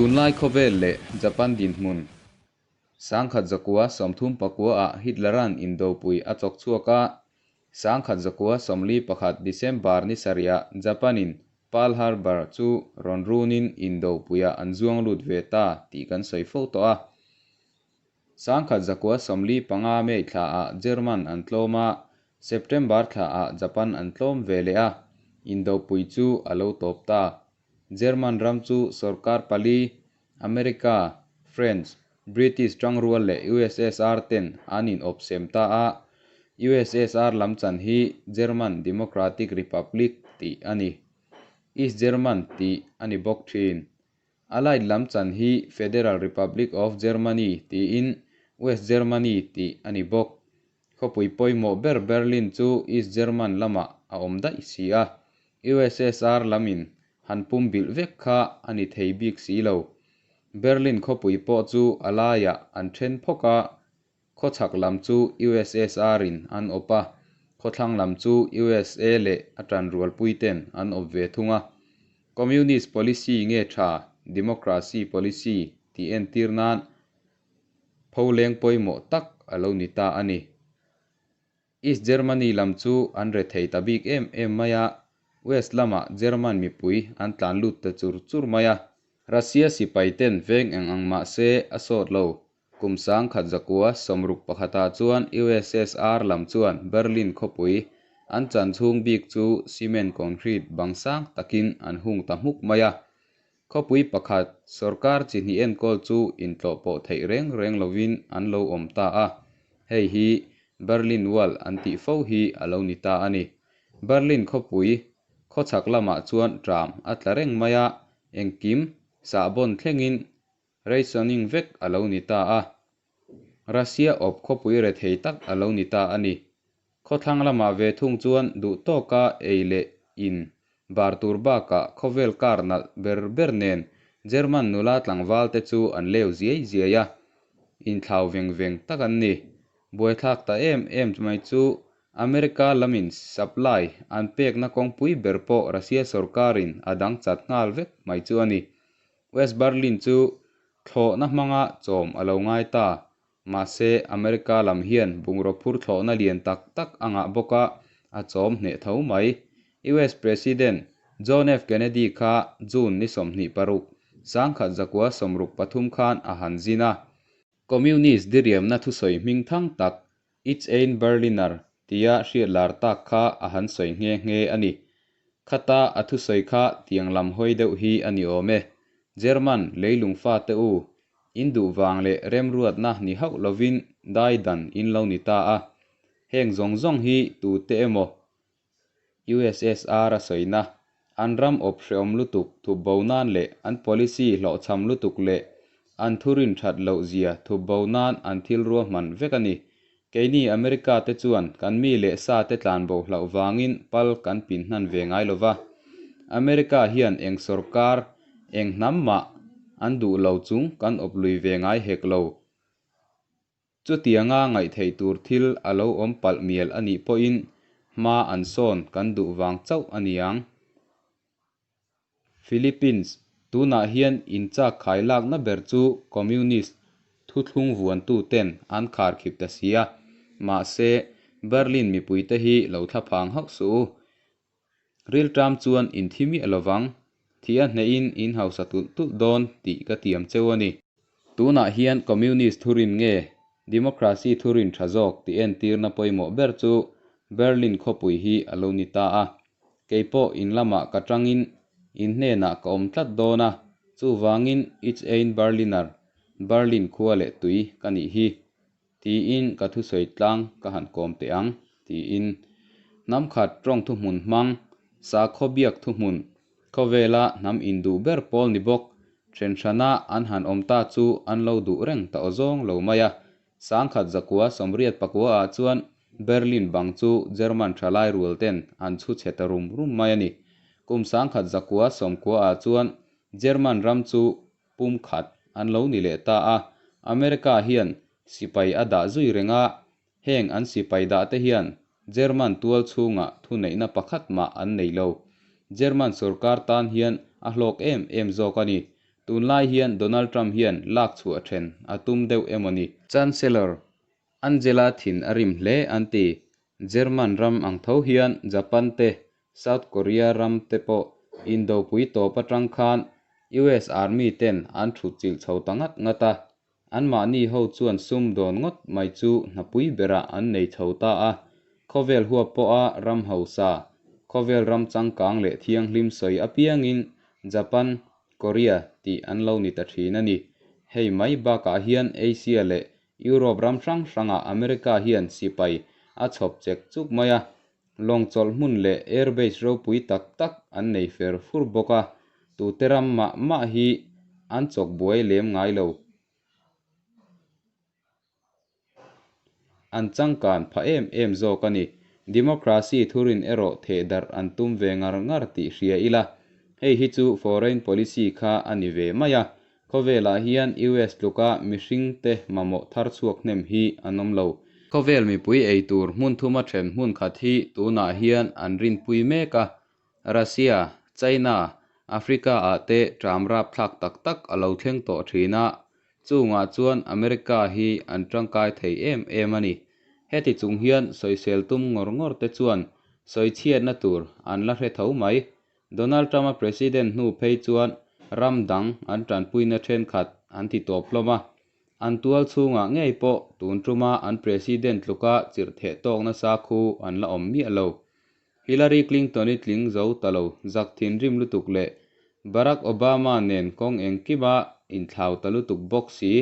Tunlai khawvel leh Japan dinhmun 1939 ah Hitler-a'n indopui a chawk chhuak a, 1941 December ni sarih ah Japan-in Pearl Harbor chu rawn runin indopuiah an zuang lut ve ta tih kan sawi fo tawh a. 1945 May thlaah German an tlawm a, September thlaah Japan an tlawm ve leh a, indopui chu a lo tawp ta. German ram chu sorkar pali, America, French, British tangrual leh USSR ten an inawp sem ta a, USSR lam chan hi German Democratic Republic tih a ni. East German tih a ni bawk thin. Allied lam chan hi Federal Republic of Germany tiin West Germany tih a ni bawk. Khawpui pawimawh ber Berlin chu East German lamah a awm daih si a, USSR lamin han pumbilh vek kha a ni thei bik si lo. Berlin khawpui pawh chu a laiah an then phawk a, khawchhak lam chu USSR in an awp a, khawthlang lam chu USA leh a tanrualpuiten an awp ve thung a. Communist policy nge tha democracy policy tih entir nan pholeng pawimawh tak a lo ni ta a ni. East Germany lam chu an rethei ta bik em em mai a, West lamah German mipui an tlan lut ta chur chur mai a. Russia sipai ten veng eng ang mah se a sawt lo. Kum 1961 ah chuan USSR lam chuan Berlin khawpui an chan chhung bik chu cement concrete bang sang takin an hung ta hmuk mai a. Khawpui pakhat sorkar chi hnih enkawl chu intlawh pawh theih reng reng lovin an lo awm ta a, hei hi Berlin Wall an tih fo hi a lo ni ta a ni. Berlin khawpui khawchhak lamah chuan tram a tla reng mai a, engkim sahbawn thlengin rationing vek a lo ni ta a. Russia awp khawpui rethei tak a lo ni ta a ni. Khawthlang lamah ve thung chuan duh tawka ei leh in bar tur bakah khawvel kar nalh ber ber nen German nula tlangval te chu an leu ziai ziai a, inthlau veng veng tak an ni. Buaithlak ta em em mai chu America lamin supply an pekna kawngpui ber pawh Russia sorkarin a dang chat nghal vek mai chu a ni. West Berlin chu thlawhna hmanga chawm a lo ngai ta. Mahse, America lam hian bungraw phur thlawhna lian tak tak a ngah bawk a, a chawm hneh tho mai. US President John F. Kennedy kha June ni 26, 1963 khan a han zin a. Communist diriamna thusawi hming thang tak Ich ein Berliner tia hriat lar tak kha a han sawi nghe nghe a ni. Khata a thusawi kha tiang lam hawi deuh hi a ni awm e. German leilung fate u, in duh vang leh remruatna ni hauh lovin dai dan in lo ni ta a. Heng zawng zawng hi tute emaw USSR a sawina, an ram awp hrehawm lutuk thup bo nan leh an policy hlawhchham lutuk leh an thurin that loh zia thup bo nan an thil ruahman vek a ni. Keini America te chuan kan mi leh sa te tlan bo hlauh vangin pal kan pin hnan ve ngai lo va. America hian eng sorkar, eng hnam mah an duh lo chung kan awp lui ve ngai hek lo. Chutianga ngaihtheih tur thil a lo awm palh mial a nih pawhin hma an sawn kan duh vang chauh a ni ang. Philippines, Tunah hian inchak khai lakna ber chu Communist thuthlung vuantu ten an kharkhip ta si a, mahse Berlin mipuite hi lo thlaphang hauh suh u. Rilṭam chuan in thi miah lovang, thi a hnehin in hausa tulh tulh dawn tih ka tiam cheu a ni. Tunah hian Communist thurin nge Democracy thurin tha zawk tih entirna pawimawh ber chu Berlin khawpui hi a lo ni ta a. Kei pawh in lamah ka tangin in hnenah ka awm tlat dawn a, chuvangin Ich ein Berliner, Berlin khua leh tui ka nih hi. Tiin ka thusawi tlang ka han kawm teh ang, tiin. Hnam khat tawng thuhmun hmang, sakhaw biak thuhmun, khawvela hnam induh ber pawl ni bawk, thenhrana an han awm ta chu an lo duh reng ta aw zawng lo mai a. 1984 ah chuan Berlin bang chu German thalai rual ten an chhu chhe ta rum rum mai a ni. Kum 1990 ah chuan German ram chu pum khat an lo ni leh ta a, America hian sipai a dah zui reng a, heng an sipai dah te hian German tual chhungah thuneihna pakhat mah an nei lo. German sorkar tan hian a hlawk em em zawk a ni. Tunlai hian Donald Trump hian lak chhuah then a tum deuh emaw ni? Chancellor Angela thin a rim hle an ti. German ram ang tho hian Japan te, South Korea ram te pawh Indopui tawp atang khan US Army ten an thutchilh chho ta ngat ngat a. Anmahni ho chuan sum dawn ngawt mai chu hnapui berah an nei chho ta a, khawvel huap pawha ram hausa, khawvel ram changkang leh thianghlim sawi apiangin Japan, Korea tih an lo ni ta thin a ni. Hei mai bakah hian Asia leh Europe ram hrang hrangah America hian sipai a chhawp chek chuk mai a, lawng chawlh hmun leh airbase ropui tak tak an nei fer fur bawk a, tute ram mah mah hi an chawk buai lem ngai lo. An changkan pha em em zawk a ni. Democracy thurin erawh theh darh an tum ve ngar ngar tih hria ila, hei hi chu foreign policy kha a ni ve mai a, Khawvelah hian US tluka mihringte mamawh thar chhuak hnem hi an awm lo. Khawvel mipui ei tur hmun thuma then hmun khat hi tunah hian an rinpui mek a. Russia, China, Africa-ah te ṭam rapthlak tak tak a lo thleng tawh ṭhin a, chungah chuan America hi an ṭangkai thei em em a ni. Heti chung hian sawisel tum ngawr ngawr te chuan sawichhiatna tur an la hre tho mai. Donald Trump-a president hnu phei chuan ram dang an tanpuina thenkhat an ti tawp hlawm a, an tual chhungah ngei pawh tun tuma an president tluka chirh theh tawk nasa khu an la awm miah lo. Hillary Clinton-i tling zo ta lo zak thinrim lutuk leh Barack Obama nen kawng engkima inthlau ta lutuk bawk si,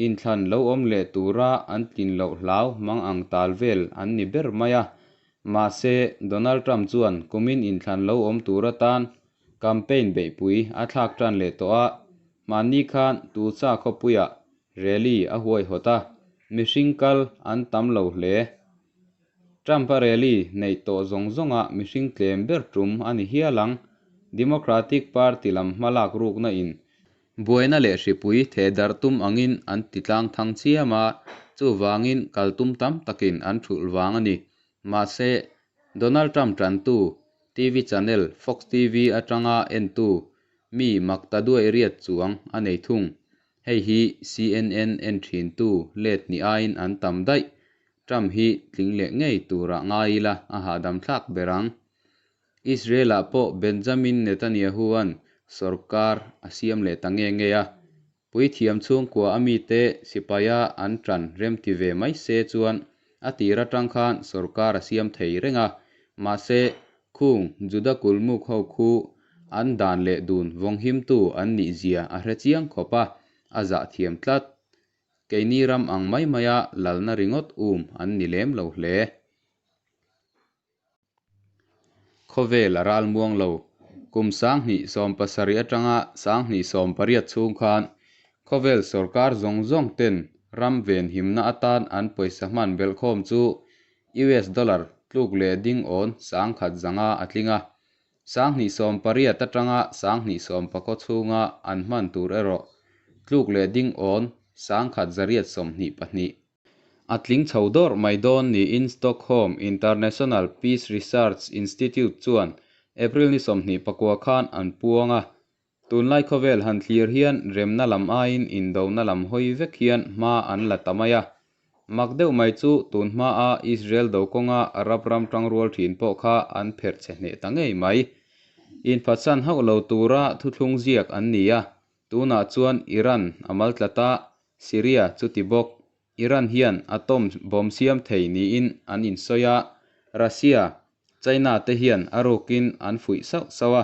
inthlan lo awm leh tura an tlin loh hlau mang ang tal vel an ni ber mai a. Mahse, Donald Trump chuan kumin inthlan lo awm tur atan campaign beihpui a thlak tan leh tawh a, hmanni khan Tulsa khawpuiah rally a huaihawt a, mihring kal an tam lo hle. Trump-a rally neih tawh zawng zawngah mihring tlem ber tum a ni hial ang. Democratic Party lam hmalak rukna in Buaina leh hripui theh darh tum angin an ti tlang thang chiam a, chuvangin kal tum tam takin an thulh vang a ni. Mahse, Donald Trump tantu TV channel Fox TV atanga entu mi mak ta duai riat chuang a nei thung. Hei hi CNN en thintu let ni aiin an tam daih. Trump hi tling leh ngei turah ngai ila a hahdam thlak ber ang. Israel-ah pawh Benjamin Netanyahu-a'n sorkar a siam leh ta nge nge a, puithiam chhungkua a mite sipaia an ṭan remti ve mai se chuan a tir aṭang khan sorkar a siam thei reng a, mahse, khung Juda kulmuk ho khu an dan leh dun vawnghimtu an nih zia a hre chiang khawp a, a zah thiam tlat. Keini ram ang mai maia lalna ringawt um an ni lem lo hle. Khawvel a ral muang lo. Kum 2017 atanga 2018 chhung khan khawvel sorkar zawng zawng ten ram venhimna atan an pawisa hman belhkhawm chu US dollar tluk leh ding awn 1050 a tling a. 2018 atanga 2019 chhunga an hman tur erawh tluk leh ding awn 1822. A tling chho dawrh mai dawn niin Stockholm International Peace Research Institute chuan April ni 29 khan an puang a. Tunlai khawvel han thlir hian remna lam aiin indona lam hawi vek hian hma an la ta mai a. Mak deuh mai chu tun hmaa Israel do kawnga Arab ram tangrual thin pawh kha an pherh chhe hneh ta ngei mai. Inphatsan hauh lo tura thuthlung ziak an ni a, tunah chuan Iran a mal tlat a, Syria chu ti bawk. Iran hian atom bomb siam thei niin an insawi a, Russia, China te hian a rukin an fuih sauh sauh a,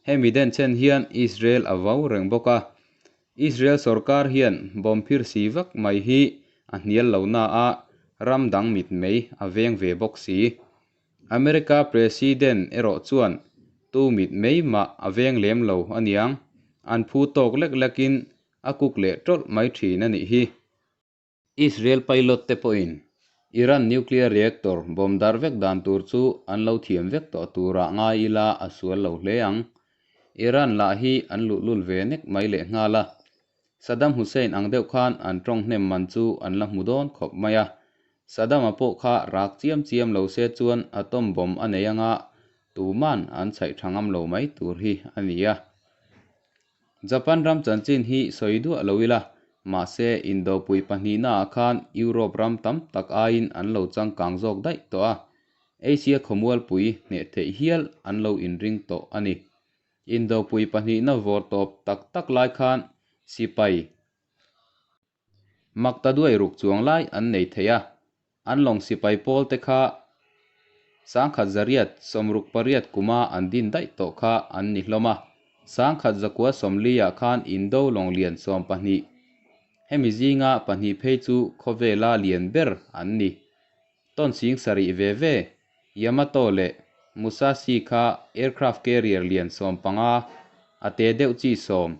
hemi denchhen hian Israel a vau reng bawk a. Israel sorkar hian bomb phir si vak mai hi a hnial lo na a, ram dang mitmei a veng ve bawk si. America President erawh chuan tu mitmei mah a veng lem lo aniang, an phu tawk lek lekin A kuk leh tawlh mai thin a nih hi. Israel pilot te pawhin Iran nuclear reactor bomb dar vek dan tur chu an lo thiam vek tawh turah ngai ila a sual lo hle ang. Iran lah hi an luhlul ve nek mai leh nghal a. Saddam Hussein ang deuh khan an tawng hnem man chu an la hmu dawn khawp mai a. Saddam-a pawh kha rak chiam chiam lo se chuan atom bomb a nei anga tuman an chhaih tha ngam lo mai tur hi a ni a. Japan ram chanchin hi sawi duah lo ila, mahse Indopui pahnihnaah khan Europe ram tam tak aiin an lo changkang zawk daih tawh a, Asia khawmualpui hneh theih hial an lo inring tawh a ni. Indopui pahnihna vawr tawp tak tak lai khan sipai Makta duai ruk chuang lai an nei thei a, an lawng sipai pawl te kha 1968 kuma an din daih tawh kha an ni hlawm a. 1940 ah khan Indo lawng lian 12, hemi zinga pahnih phei chu khawvela lian ber an ni. Tawn 7000 ve ve, Yamato leh Musashi kha aircraft carrier lian 15, a te deuh chi sawm,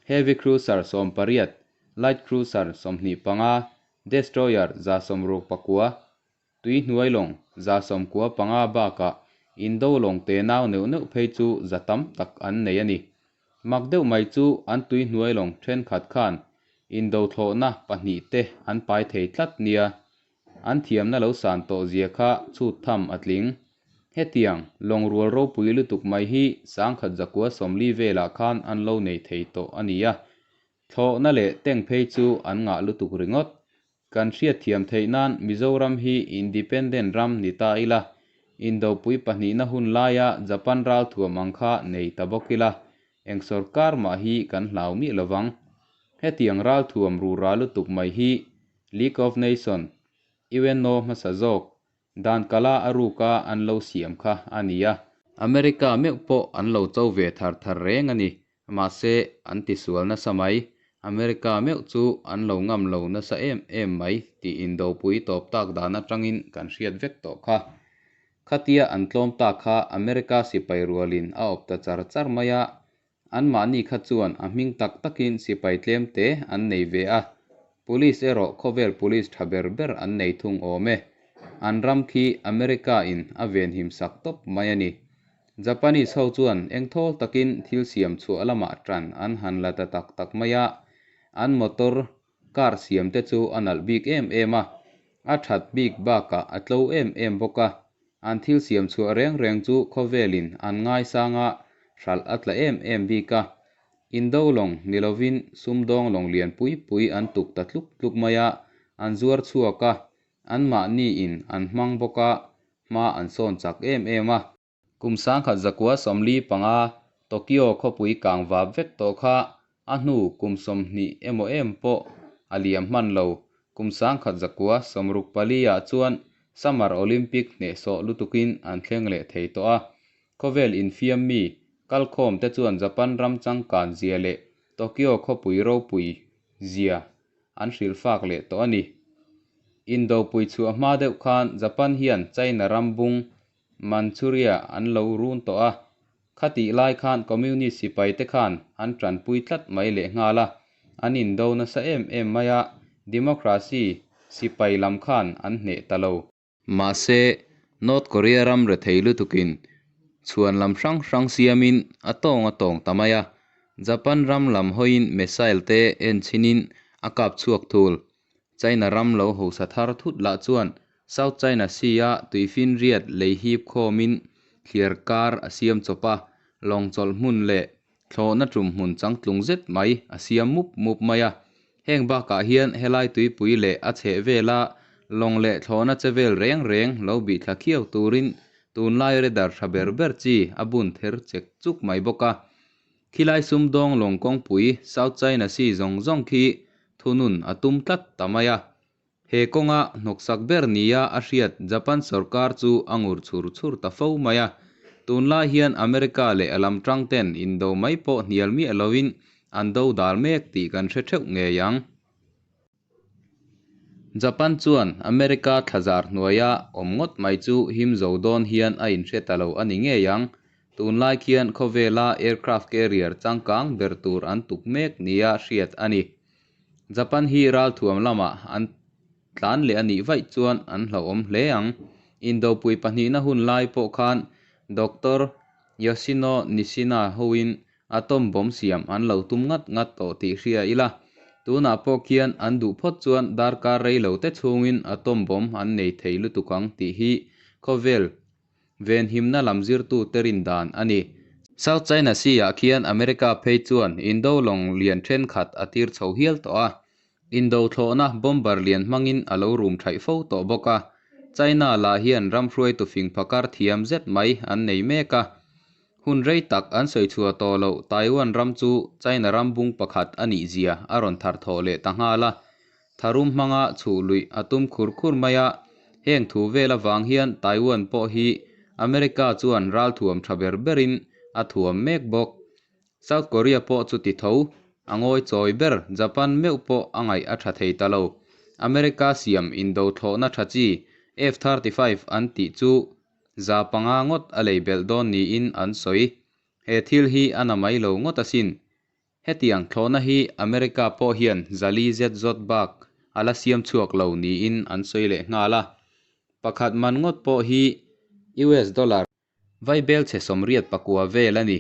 Heavy Cruiser 18, Light Cruiser 25, Destroyer 169, tui hnuai lawng 195 bakah Indo lawng te nau neuh neuh phei chu za tam tak an nei a ni. Mak deuh mai chu an tui hnuai lawng thenkhat khan Indo thlawhna pahnih te an pai thei tlat nia. An thiamna lo san tawh zia kha chhut tham a tling. Hetiang, lawng rual ropui lutuk mai hi 1940 velah khan an lo nei thei tawh a ni a. Thlawhna leh tank phei chu an ngah lutuk ringawt. Kan hriatthiam theih nan Mizoram hi independent ram ni ta ila, Indopui pahnihna hun laia Japan ralthuam ang kha nei ta bawk ila, eng sawrkar mah hi kan hlau miah lovang. Hetiang ralthuam rura lutuk mai hi League of Nation, UNO hmasa zawk, dan kala a ruka an lo siam kha a ni a. America meuh pawh an lo cho ve thar thar reng a ni. Mahse, an tisual nasa mai. America meuh chu an lo ngam lo nasa em em mai tih indopui tawp tak dan atangin kan hriat vek tawh kha. Khatia an tlawm tak kha America sipai rualin a awp ta char char mai a, Anmahni kha chuan a hming tak takin sipai tlem te an nei ve a, Police erawh khawvel police tha ber ber an nei thung awm e. An ram khi America in a venhim sak tawp mai a ni. Japanese ho chuan engthawl takin thil siam chhuah lamah tan an han la ta tak tak mai a, an motor Car siam te chu a nalh bik em em a, a that bik bakah a tlo em em bawk a, an thil siam chhuah reng reng chu khawvelin an ngaisang a, hralh a tla em em bik a. Indo lawng ni lovin sumdawng lawng lian pui pui an tuk ta tluk tluk mai a, an zuar chhuak a, anmahniin an hmang bawk a, hma an sawn chak em em a. Kum 1945 Tokyo khawpui kang vap vek tawh kha a hnu kum 20 emaw em pawh a liam hman lo. Kum 1964 ah chuan Summer Olympic hnehsawh lutukin an thleng leh thei tawh a. Khawvel infiam mi kalkhawm te chuan Japan ram changkan zia leh Tokyo khawpui ropui zia an hrilhfak leh tawh a ni. Indopui chhuah hma deuh khan Japan hian China ram bung Manchuria an lo run tawh a, khatih lai khan Communist sipai te khan an tanpui tlat mai lehnghal a, an indo nasa em em mai a, Democracy sipai lam khan an hneh ta lo. Mahse, North Korea ram rethei lutukin chhuan lam hrang hrang siamin a tawng a tawng ta mai a, Japan ram lam hawiin missile te en chhinin a kap chhuak thul. China ram lo hausa thar thut lah chuan South China Sea-a tuifinriat lei hip khawmin thliar kar a siam chawp a, lawng chawlh hmun leh thlawhna tum hmun changtlung zet mai a siam mup mup mai a. Heng bakah hian helai tuipui leh a chheh vela lawng leh thlawhna che vel reng reng lo bih thla khiau turin tunlai radar tha ber ber chi a bun ther chek chuk mai bawk a. Khilai sumdawng lawng kawngpui South China Sea zawng zawng khi thunun a tum tlat ta mai a. He kawnga hnawksak ber nia a hriat Japan sorkar chu a ngur chhur chhur ta fo mai a. Tunlai hian America leh a lam tang ten indo mai pawh hnial miah loin an do dal mek tih kan hre theuh ngei ang. Japan chuan America thlazar hnuaia awm ngawt mai chu him zo dawn hian a inhre ta lo a ni ngei ang. Tunlai khian khawvela aircraft carrier changkang ber tur an tuk mek nia hriat a ni. Japan hi ralthuam lamah an tlan leh a nih vaih chuan an hlauhawm hle ang. Indopui pahnihna hun lai pawh khan Doctor Yoshino Nishina hoin atom bomb siam an lo tum ngat ngat tawh tih hria ila. Tunah pawh khian an duh phawt chuan darkar rei lo te chhungin atom bomb an nei thei lutuk ang tih hi khawvel venhimna lam zirtute rin dan a ni. South China Sea-ah khian America phei chuan indo lawng lian thenkhat a tir chho hial tawh a. Indo thlawhna bomber lian hmangin a lo rum thaih fo tawh bawk a. China lah hian ram hruaitu fing phakar thiam zet mai an nei mek a. Hun rei tak an sawi chhuah tawh loh Taiwan ram chu China ram bung pakhat a nih zia a rawn thar thawh leh ta nghal a. Tharum hmanga chhuh luih a tum khur khur mai a, heng thu vel avang hian Taiwan pawh hi America chuan ralthuam tha ber berin a thuam mek bawk. South Korea pawh chuti tho, a ngawi chawi ber Japan meuh pawh a ngaih a tha thei ta lo. America siam indo thlawhna tha chi F-35 an tih chu 500 ngawt a lei belh dawn niin an sawi. He thil hi a na mai lo ngawt asin. Hetiang thlawhna hi America pawh hian 400 zet zawt bak a la siam chhuak lo niin an sawi leh nghal a. Pakhat man ngawt pawh hi US dollar vaibel chhe 89 vel a ni.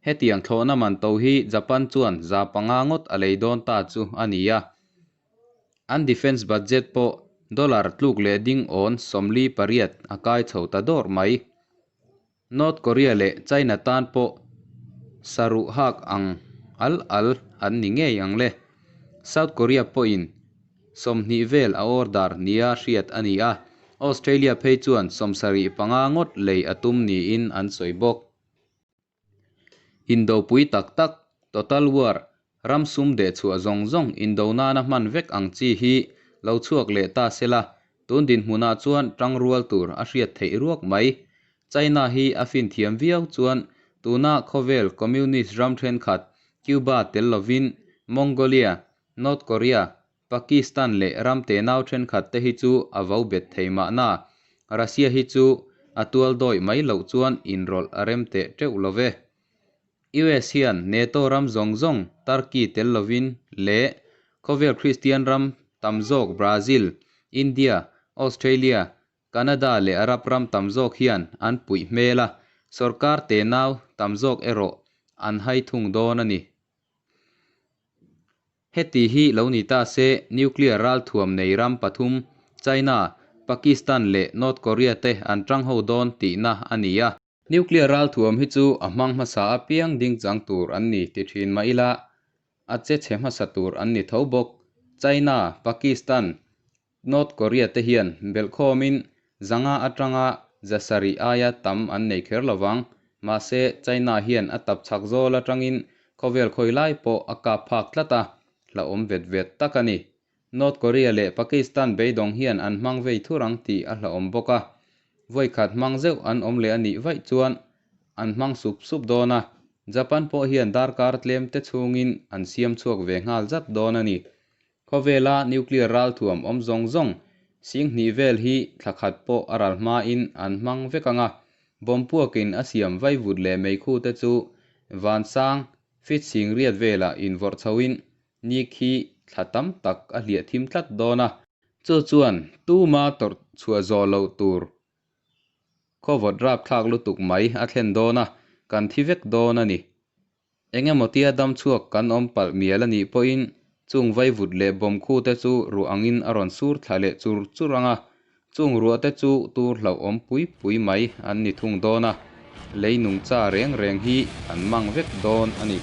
Hetiang thlawhna man to hi Japan chuan 500 ngawt a lei dawn ta chu a ni a. An defence budget pawh dollar tluk leh ding awn 48 a kai chho ta dawr mai. North Korea leh China tan pawh saruh hak ang al al an ni ngei ang le. South Korea pawhin 20 vel a order nia hriat a ni a, Australia phei chuan 75 ngawt lei a tum niin an sawi bawk. Indopui tak tak, Total War, Ram sum deh chhuah zawng zawng indo nana hman vek ang chi hi lo chhuak leh ta se la, tun dinhmunah chuan tangrual tur a hriat theih ruak mai. China hi a fin thiam viau chuan tuna khawvel communist ram thenkhat Cuba tel lovin Mongolia, North Korea, Pakistan leh ram tenau thenkhat te hi chu a vo bet thei mahna, Russia hi chu a tual dawih mai loh chuan inrawlh a rem teh teuh lo ve. US hian NATO ram zawng zawng Turkey tel lovin leh khawvel Kristian ram tam zawk Brazil, India, Australia, Canada leh Arab ram tam zawk hian an puih hmel a, sorkar tenau tam zawk erawh an hai thung dawn a ni. Heti hi lo ni ta se, nuclear ralthuam nei ram pathum, China, Pakistan leh North Korea te an tang ho dawn tihna a ni a. Nuclear ralthuam hi chu a hmang hmasa apiang ding chang tur an ni ti thin mah ila, a che chhe hmasa tur an ni tho bawk. China, Pakistan, North Korea te hian belhkhawmin 500 atanga 700 aia tam an nei kher lovang. Mahse, China hian a tap chhak zawl atangin khawvel khawi lai pawh a kap phak tlat a, hlauhawm vet vet tak a ni. North Korea leh Pakistan beidawng hian an hmang vei thur ang tih a hlauhawm bawk a. Vawikhat hmang zeuh an awm leh a nih vaih chuan an hmang sup sup dawn a, Japan pawh hian darkar tlem te chhungin an siam chhuak ve nghal zat dawn a ni. Khawvela nuclear ralthuam awm zawng zawng 2000 vel hi thla khat pawh a ral hmain an hmang vek ang a, bomb puakin a siam vaivut leh meikhu te chu vansang feet 80 velah invawrh chhoin ni khi thla tam tak a hliah thim tlat dawn a. Chu chuan tuma tawrh chhuah zawh loh tur khawvawt rapthlak lutuk mai a thlen dawn a, kan thi vek dawn a ni. Eng emaw tia dam chhuak kan awm palh mial a nih pawhin chung vaivut leh bawm khu te chu ruah angin a rawn sur thla leh chur chur ang a, chung ruah te chu tur hlauhawm pui pui mai an ni thung dawn a, lei nungcha reng reng hi an mang vek dawn a ni.